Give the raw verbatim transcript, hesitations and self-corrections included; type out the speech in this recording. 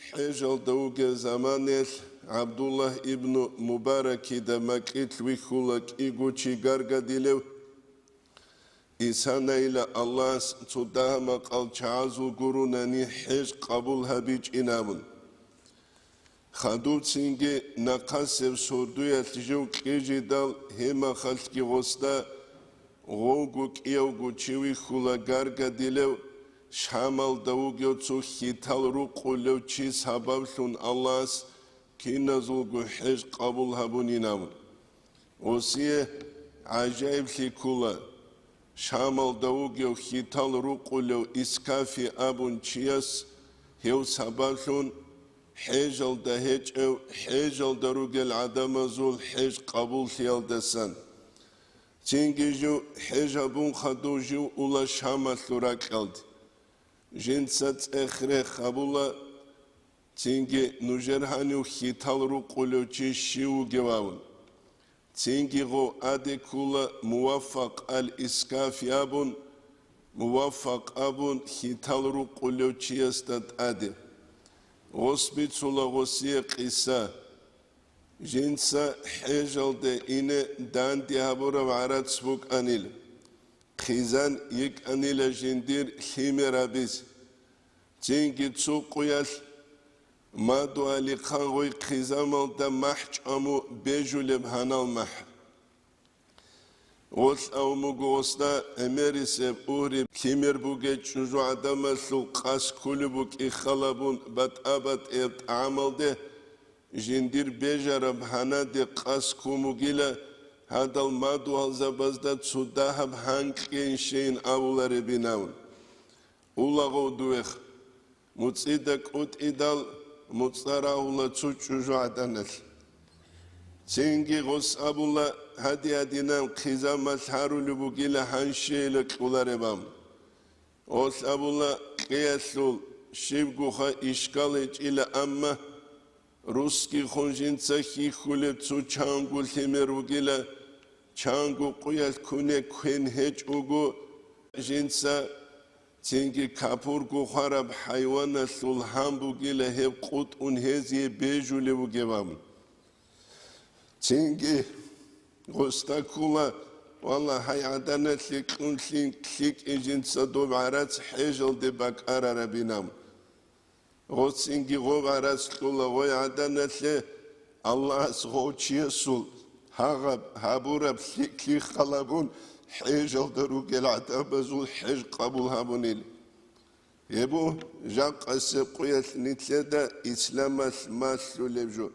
ХӀежалда вугев заманаялъ ГӀабдуллагь ибну Мубаракида макьилъ вихьула кӀиго чи гаргадилев. Исанаила Аллагьас цо дагьа-макъал чагӀазул гурунани хӀеж къабул гьабичӀин абун. Хадубцинги нахъасеб сордоялъ жив кьижидал, гьеб мехалъги гъосда гъовго кӀиявго чи вихьула гаргадилев, Шамалда вугев цо хьитал рукъулев чи сабаблъун Аллагьас киназулго хӀеж къабул гьабунин абун. Гъосие гӀажаиблъи ккола, Шамалда вугев хьитал рукъулев Искафи абун чияс гьев сабаблъун хӀежалда гьечӀев, хӀежалда ругел гӀадамазул хӀеж къабуллъиялдасан. Цинги жив хӀеж гьабун хадув жив ула Шамалъул ракьалде. Жинца цӀех-рех гьабула, цинги нужер гьанив хьитал рукъулев чи щив вугев абун. Цинги гъов тӀаде ккула Муваффакъ ал-Искафи абун, Муваффакъ абун хьитал рукъулев чиясда тӀаде. Гъос бицула гъосие къиса. Жинца хӀежалде ине данде гьабураб гӀарац букӀанил, хъизан йикӀанила жиндир лъимер абизе. Цинги цо къуялъ мадугьалихъан гъой хъизамалда махӀ чӀваму бежулеб гьанал махӀ. Гъолъ авун буго гъосда гӀемерисеб угьриб лъимер бугей чӀужугӀадамалъул къас кколеб букӀин халабун батӀа-батӀияб тӀагӀамалде жиндир бежараб гьанаде къас ккун бугила, гьадал мадугьалзабазда цо дагьаб гьанкьейин щейин абуларебин абун. Улагъов дуех, муцӀида кӀутӀидал муцӀа рагьула цо чӀужугӀаданалъ. Цинги гъос абула, гьади-гьадинан хъизамалъ гьарулеб бугила гьанщейила кьолареб абун. Гъолъ абула, кьеялъул щибгоха ишкал гьечӀила, амма русгихун жинца хьихьулеб цо чанго лъимер вугила, чанго къуялъ куне квен гьечӀого жинца, цинги капурго хвараб хӀайваналъул гьан бугила гьеб къутӀун гьезие бежулев вугев абун. Цинги гъосда ккула, валлагь, гьай гӀаданалъе кьун лъин лъикӀин жинца доб гӀарац хӀежалде бакӀарарабин абун. Гъоцинги гъоб гӀарац кьула гъой гӀаданалъе, Аллагьас гъов чиясул гьагъаб гьабураб лъикӀлъи халабун хӀежалда ругел гӀадамазул хӀеж къабул гьабунил. Гьеб жакъасеб къуялъ нилъеда исламалъ малъулеб жо.